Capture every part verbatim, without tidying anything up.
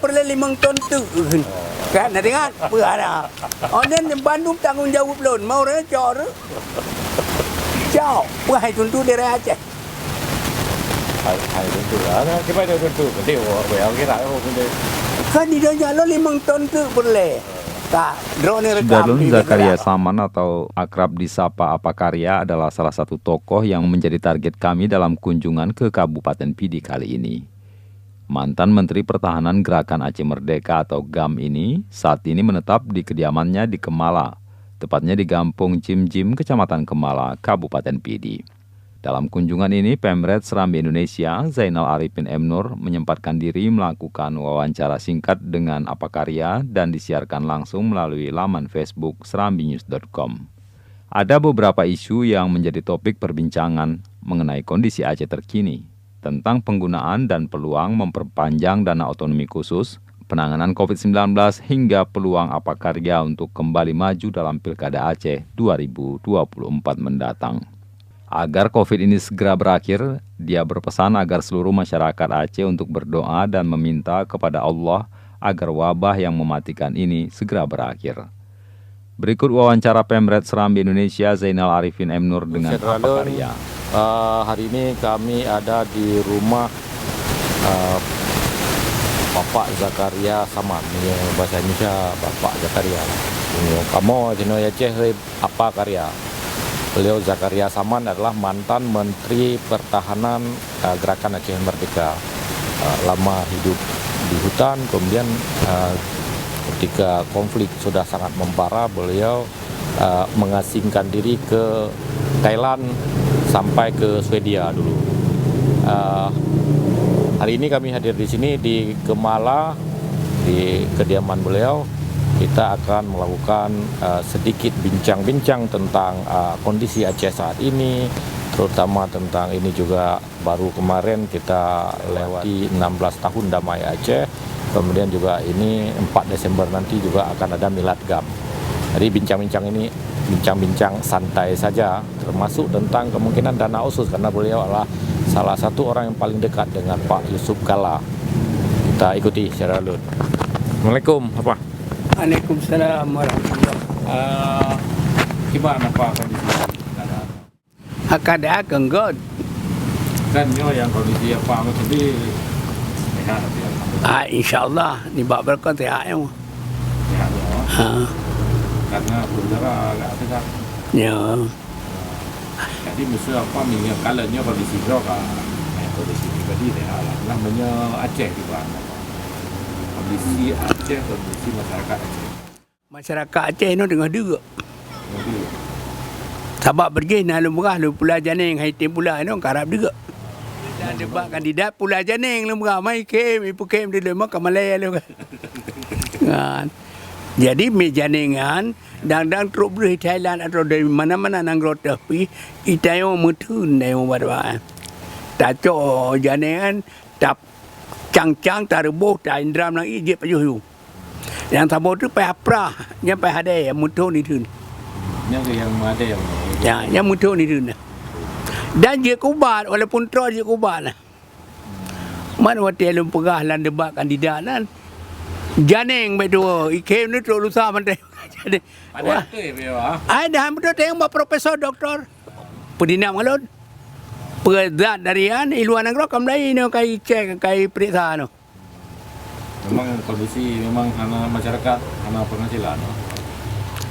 Peureulée limong ton teuk. Kan, na teuingat? Peue hana? Oh, nyan bandum tanggong jaweueb lôn. Mau ureuëng cok reuek. Cok. Peue hai tuntu di raya Aceh. Hai, hai tuntu. Ah, kiban dia tuntu. Berarti, oh, apa yang kira, oh, tuntu. Kan di donya lo limong ton teuk peureulée. Tak, droeneuh rekam. Sudarlun, di Zakaria Saman atau akrab disapa Apa Karya adalah salah satu tokoh yang menjadi target kami dalam kunjungan ke Kabupaten Pidi kali ini. Mantan Menteri Pertahanan Gerakan Aceh Merdeka atau gam ini saat ini menetap di kediamannya di Kemala, tepatnya di Gampong Jim-Jim, Kecamatan Kemala, Kabupaten Pidi. Dalam kunjungan ini, Pemret Serambi Indonesia, Zainal Arifin M Nur, menyempatkan diri melakukan wawancara singkat dengan Apa Karya dan disiarkan langsung melalui laman Facebook serambinews dot com. Ada beberapa isu yang menjadi topik perbincangan mengenai kondisi Aceh terkini, tentang penggunaan dan peluang memperpanjang dana otonomi khusus, penanganan covid sembilan belas, hingga peluang Apa Karya untuk kembali maju dalam Pilkada Aceh dua ribu dua puluh empat mendatang. Agar covid ini segera berakhir, dia berpesan agar seluruh masyarakat Aceh untuk berdoa dan meminta kepada Allah agar wabah yang mematikan ini segera berakhir. Berikut wawancara Pemret Serambi Indonesia, Zainal Arifin M Nur, dengan Apa Karya. Eh, hari ini kami ada di rumah, eh, Bapak Zakaria Saman. Ya, bahasa Indonesia Bapak Zakaria. Ya, kamoe sinoe Aceh, Apa Karya. Beliau, Zakaria Saman, adalah mantan Menteri Pertahanan, eh, Gerakan Aceh Merdeka. Eh, lama hidup di hutan, kemudian, eh, ketika konflik sudah sangat membara, beliau, eh, mengasingkan diri ke Thailand sampai ke Swedia dulu. Eh, hari ini kami hadir di sini di Kemala, di kediaman beliau. Kita akan melakukan, eh, sedikit bincang-bincang tentang, eh, kondisi Aceh saat ini, terutama tentang ini juga baru kemarin kita lewati enam belas tahun damai Aceh. Kemudian juga ini empat Desember nanti juga akan ada Milad gam. Jadi bincang-bincang ini bincang-bincang santai saja, termasuk tentang kemungkinan dana otsus karena beliau adalah salah satu orang yang paling dekat dengan Pak Yusuf Kala. Kita ikuti secara alun. Assalamualaikum, Apa. Waalaikumsalam warahmatullahi. Eh, kiban Apa kondisi? Akan dah kenggot. Kan nyoe nyang kondisi Apa sendiri sehat, ya. Ah, insya Allah, nibak beureukat sehat nyoe. Sehat nyoe. Ha. Karena payudara agak sesak. Ya. Jadi, miseu Apa meunyoe, kalau nyoe kondisi droe ka, eh, kondisi pribadi sehat lah. Nah, meunyoe Aceh juga, kondisi Aceh, kondisi masyarakat Aceh. Masyarakat Aceh nyoe teungoh deuk. Sabab beujih na lôn peugah, lôn pula Janéng hai tem pula nyoe karab deuk. Dan debat kandidat pula Janéng lôn peugah, mai khem, ipeukem di lôn ka malèe lôn. Nyan. Jadi, mi Janéng nyan, dang-dang trok breuh Thailand atau dari mana-mana nanggroe teuh pih, itayong meutheun dayong bak-bak. Tacok Janéng nyan, tap cang-cang, tareuboh, taindram lagèe jeuet pajoh yum. Nyang saboh tu payah prah, nyan payah hadé, meuthon itheun. Nyang keuh nyang meuhadé, ya. Ya, nyang meuthon itheun. Dan jeuet kubat, walaupun troe jeuet kubat lah. Man watèe lôn peugah lam debat kandidat nyan, Janéng bèk tuwoe, ikhem neutrok lusa manté. Jadi, ada wah. Aktif dia, ah. Ai dah beutôi teueng bak profesor, doktor. Peudinam ngon lôn. Peue zat dari an, i luwa nanggroe ka mulai nyoe kai cek, kai periksa nyoe. Memang kondisi memang hana masyarakat, hana penghasilan.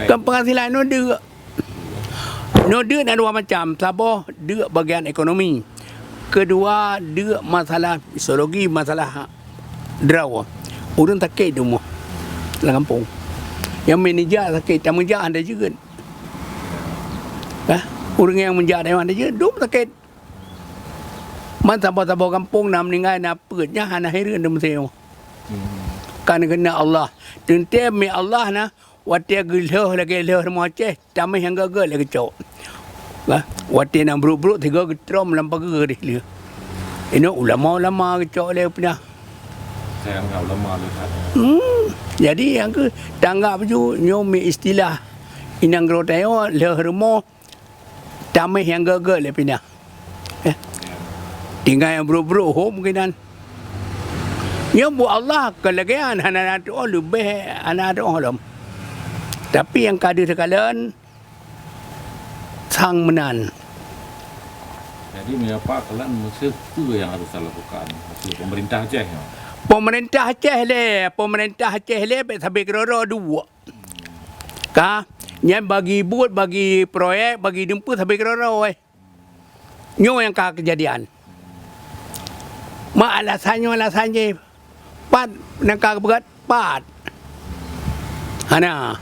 Kan penghasilan nyoe deuk. Nyoe deuk na dua macam, saboh deuk bagian ekonomi. Kedua, deuk masalah psikologi, masalah droe. Ureueng sakét di rumoh, lam gampông. Nyang meuneujak sakét, tameujak hana jeuet. Hah? Ureueng nyang meujak nyoe hana jeuet, dum sakét. Man saboh-saboh gampông na meuninggai, na peuet, nyan hana hireuen di meusé nyoe. Hmm. Kan keuneuk Allah. Teuntèe mi Allah na, watèe geulheueh lagèe lheueh rumoh Aceh, taméh nyang gèt-gèt lé geucok. Bah, watèe na brok-brok, sigoe geutrom lam pageue deh lheueh. Inoe ulama-ulama geucok lé peunah. Sayang ulama lé that. Hmm, jadi nyang keuh tanggap ju nyoe mi istilah inong geutanyoe lheueh rumoh, taméh nyang gèt-gèt lé pinah. Eh. Tinggai nyang brok-brok hom keunan. Nyoe buet Allah keu lagèe nyan, hana na tu'oh leubeh, hana na tu'oh lom. Tapi nyang ka deuh teukalon, sang meunan. Jadi, meunyoe Pak, kalian mesti peue nyang harus dilakukan? Mesti pemerintah Aceh, ya? Pemerintah Aceh lé, pemerintah Aceh lé, bèk sabe keudroe-droe duek. Ka, nyan bagi buet, bagi proyek, bagi dumpeue sabe keudroe-droe, eh. Nyoe nyang ka keujadian. Ma alasan nyoe alasan jih. Pat nyang ka geupeugah pat. Hana.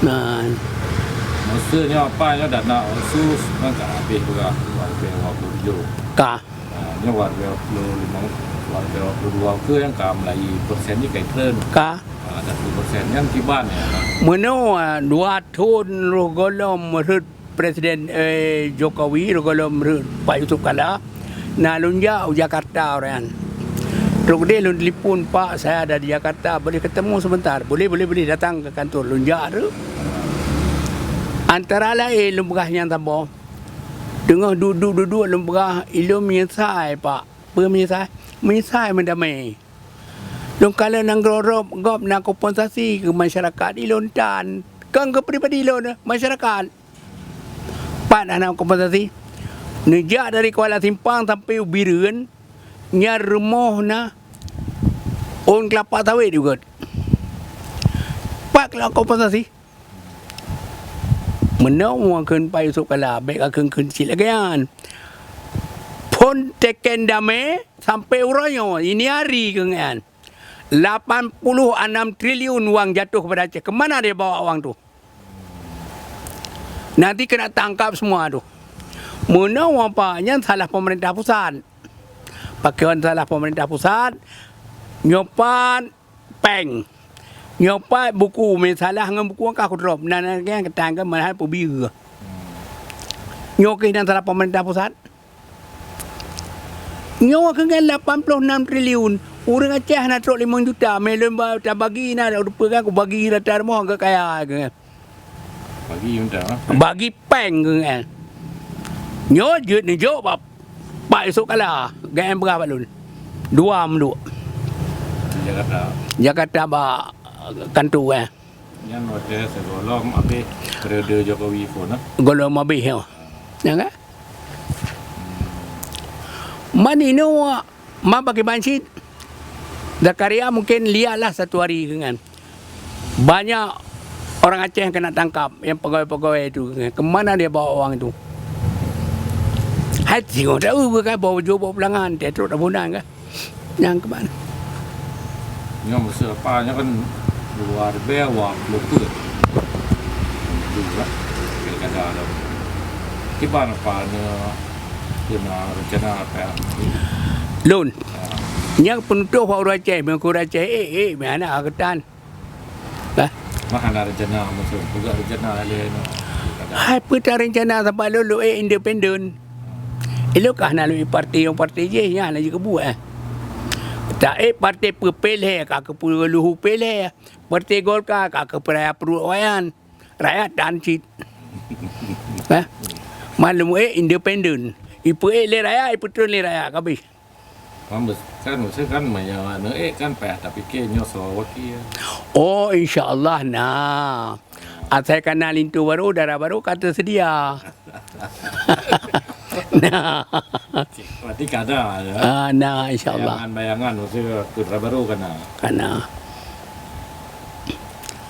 Nah. Maksudnya apa ya, dana otsus kan ka habéh juga, warga dua puluh tujuh. Ka. Nah, ini warga dua puluh lima, warga dua puluh dua ke yang ka mulai persen ni kai tren. Ka. Ah, ada sepuluh persen kan kiban ya. Meunoe, ah, dua thon roh gohlom rhot Presiden, eh, Jokowi, roh gohlom rhot Pak Yusuf Kala, na lôn jak u Jakarta uroe nyan. Trok deh lôn telepon, "Pak, saya ada di Jakarta, boleh ketemu sebentar?" "Boleh, boleh, boleh, datang ke kantor." Lôn jak tu. Antara laén lôn peugah nyan saboh. Teungoh duduek-duduek lôn peugah, "Ilôn meunyeusai, Pak." "Peue meunyeusai?" "Meunyeusai meudamé." Lôn kalon nanggroe gob na kompensasi keu masyarakat ilôn tan. Kon keu pribadi lôn, masyarakat. Pat hana kompensasi. Neujak dari Kuala Simpang sampai u Bireuen, nyan rumoh na ôn kelapa sawit di geuet. Pat keu kompensasi. Meunoe kheun Pak Yusuf Kala, bèk kakheun-kheun cit lagèe nyan. Phon teken damé sampai uroe nyoe, ini hari keu nyan. Lapan puluh enam triliun wang jatuh kepada Aceh. Kemana dia bawa wang tu? Nanti kena tangkap semua tu. Meunoe Pak, nyan salah pemerintah pusat. Pakon salah pemerintah pusat, nyoe pat péng. Nyoe pat buku, meusalah ngon buku ka kudrop. Nan, nan, nan, keutang kan, padahai peubiyeu. Nyoe keuh nan salah pemerintah pusat. Nyoe keuh ngon lapan puluh enam triliun. Ureueng Aceh hana trok limong juta, meuh lôn ba-, tabagi na, rupa kan, kubagi rata rumoh agak kaya keuh. Bagi unta, ah. Bagi péng keu nyan. Nyoe jeuet neujok bak Pak Yusuf Kala, gobnyan peugah bak lôn. Dua meuduek. Di Jakarta. Jakarta bak kantor, eh. Nyan watèe sigohlom abéh periode Jokowi phon, ah. Gohlom abéh, ya. Ya kan? Man inoe Ma bagi bansit, Zakaria mungkin lihat lah satu hari keuh nyan. Banyak orang Aceh yang kena tangkap, yang pegawai-pegawai itu keuh nyan. Kemana dia bawa uang itu? Hai singoh tahu keuh kan, bawa jok, bawa pulangan, dia trok tabunan kah. Nyang kemana? Nyoe maksud apa? Nyoe kan luar biasa wah, lupa. Itu lah. Pilkada tu. Kiban apa nyoe? Kena rencana apa ya? Lôn. Nyang penutoh bak ureueng Aceh, meunyoe ureueng Aceh, eh, eh, meuhana geutan. Bah. Mah hana rencana, maksud, peugah rencana lé nyoe. Hai peue ta rencana sabab lôn, lôn ék independen. Ilôn ka hana lôn ék partai, nyang partai jih, nyan hana jikeubeuet, eh. Ta ék partai peue pih lhèe, ka keupeue luhu pih lhèe. Partai Golkar, ka keupeue raya pruet awaknyan. Rakyat tan cit. Eh? Man lôn ék independen. Ipeuék lé rakyat, ipeutreun lé rakyat, ka habéh. Kan, kan, maksud kan, meunyoe aneuk ék kan payah tapike nyoe soe wakil. Oh, insya Allah na. Asai ka na linto barô, dara barô ka teuseudia. Nah. Berarti ka na, ya? Ah, na, insya Allah. Bayangan-bayangan, maksud, dara barô ka na. Ka na.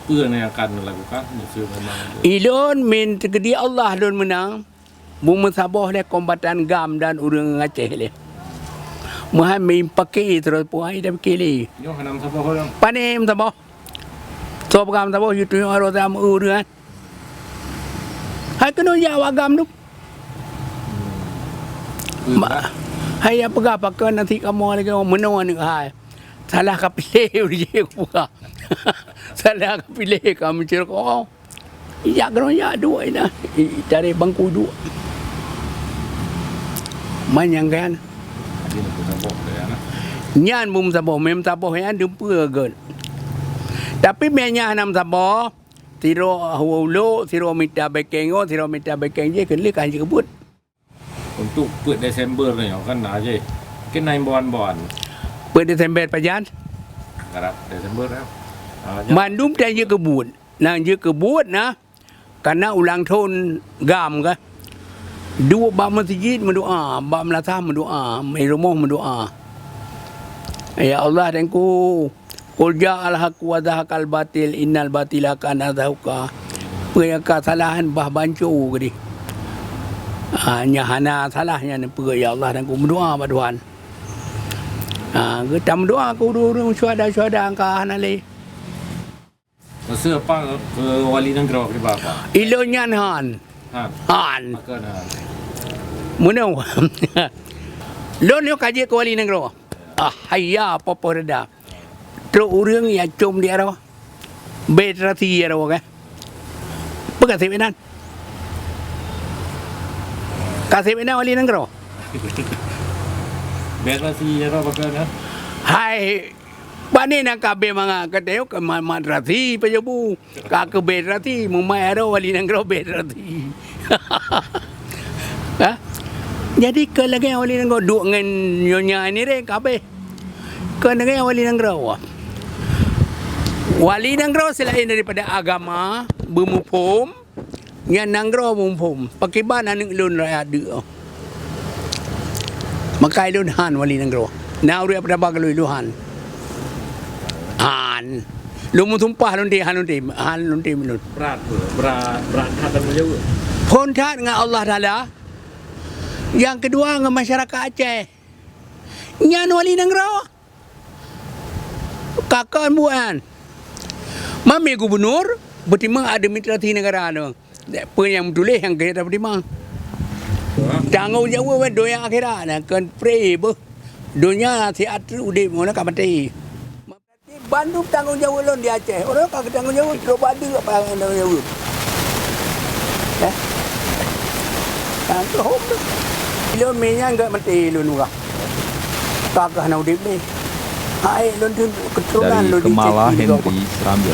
Peue nyang akan dilakukan, maksud memang? Ilôn min teukeudi Allah lôn meunang. Beumeusaboh lé kombatan GAM dan ureueng Aceh lé. Meuhan meuimpake sidroe puai tapike lé. Nyoe hana meusaboh lom. Pane meusaboh. Soe peugah meusaboh, yue tunyok roh tam ureueng, eh. Hai keunoe jak awak GAM tu. Hmm. Ma-, hai ya peugah pakon nasi kamoe lagèe meunoe aneuk hai. Salah ka piléh ureueng jih peugah. Salah ka piléh ka meucureukoe. Ijak keudroe jak duek inan, i-, itarek bangku duek. Man nyang keu nyan. Nyan beumeusaboh, meusaboh nyan dumpeue gét. Tapi meuh nyan hana meusaboh, sidroe ulok, sidroe mita bekeng nyoe, sidroe mita bekeng jih, keu lheueh ka jikeubeuet. Untuk peuet Desember nyoe kan na jih. Keu na imbauan-imbauan. Peuet Desember pajan? Karab Desember, ya. Ah, nya- Mandum tan jeuet keu buet. Nyang jeuet keu buet na, kana ulang thon GAM ka. Duek bak meuseujid meudoa, bak meulasah meudoa, di rumoh meudoa. Ya Allah, Teungku, qul ja'al haqq wa zahaqal batil, innal batila kana zahuqa. Peue nyang ka salah nyan bah banco keudeh. Ha, nyang hana salah nyan peue, ya Allah, Teungku, meudoa bak Tuhan. Ha, geutam doa keu ureuëng-ureuëng syuhada-syuhada nyang ka hana lé. Masa apa ke wali nanggroe keudeh apa? Ilôn nyan han. Ha. Han. Maka dah. Meunoe. Lôn nyoe ka jeuet keu wali nanggroe. Ah, haya popo reda. Trok ureuëng nyang com di aroe. Bèe teurasi aroe kan. Peue ka seb inan? Ka seb inan wali nanggroe. Bèe teurasi aroe baka kan? Hai, bani na ka bèe mangat ka teu ka ma-, madrasi pajobu. Ka keu bèe teurasi, mumai aroe wali nanggroe bèe teurasi. Ha? Jadi keu lagèe wali nanggroe duek ngon nyonya ni re ka abéh. Keu lagèe wali nanggroe. Wali nanggroe selain daripada agama, beumuphom, nyan nanggroe beumuphom. Pakriban aneuk lôn rakyat deuk. Maka lôn han wali nanggroe. Na ureuëng peudaba keu lôn, lôn han. Han. Lôn meusumpah lôn tem, han lôn tem, han lôn tem lôn. Brat, brat, brat that tanggung jaweueb. Phon that ngon Allah Taala. Nyang keudua ngon masyarakat Aceh. Nyan wali nanggroe. Ka kon buet nyan. Mami gubunur, beutimang administrasi negara tu. Peue nyang meutuléh nyang keu tapeutimang. Tanggong jaweueb donya akhirat na kon pre beuh. Donya siat udeb meunan ka maté. Bandum tanggong jaweueb lôn di Aceh. Ureuëng ka geutanggong jaweueb, trok bak deuk apa tanggong jaweueb. Eh? Tanggong hom tu. Ilôn mé nyan gak maté lôn urah. Ka geuh na udeb lé. Hai lôn tu keturunan lôn di Aceh. Dari Kemala Henry, Serambi.